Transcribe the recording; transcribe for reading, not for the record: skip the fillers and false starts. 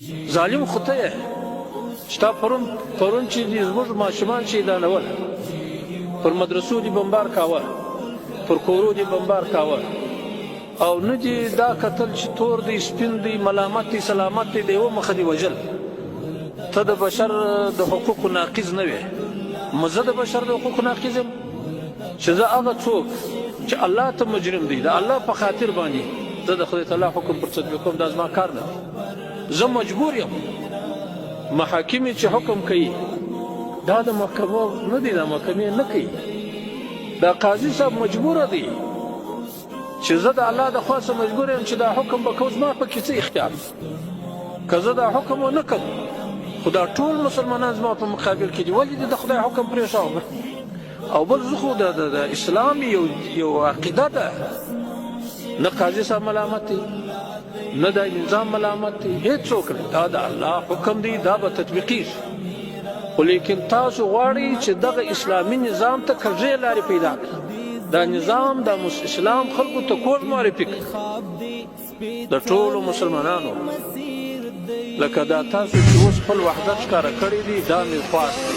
ظالم خو ته یې چې تا پرون پرون چې دې زموږ ماشومان شهیدانول، پر مدرسو دې بمبار کاوه، پر کورو دې بمبار کاوه او نه دې دا کتل چې تور دی سپین دی ملامت دی سلامت دی، د یوه مخه دې وژل. ته د بشر د حقوقو ناقض نه وې، مه زه د بشر د حقوقو ناقض یم چې زه هغه څوک چې الله ته مجرم دی د الله په خاطر باندې زه د خدای تعالی حکم پر تطبیقوم، دا زما کار نه دی. زه مجبور یم. محاکمې چې حکم کوي دا د محکمو نه دی، دا محکمې نه کوي، دا قاضي صاحب مجبور دی چې زه د الله د خوا څخه مجبور یم چې دا حکم به کوم، زما پکې څه اختیار؟ که زه دا حکم ونه کوم خو دا ټول مسلمانان زما په مقابل کې دي، ولې دې د خدای حکم پرېښاوه؟ او بل زه خو د اسلام یو یو عقیده ده، نه قاضي صاحب ملامت دی، نه د نظام ملامت دی، هیڅوک نه، دا د الله حکم دی، دا به تطبیقیږي. خو لیکن تاسو غواړئ چې دغه اسلامي نظام ته کږې لارې پیدا کړئ، دا نظام د اسلام خلکو ته کوږ معرفي کړئ. د ټولو مسلمانانو لکه دا تاسو چې اوس خپل وحدت ښکاره کړی دی، دا مې خواست.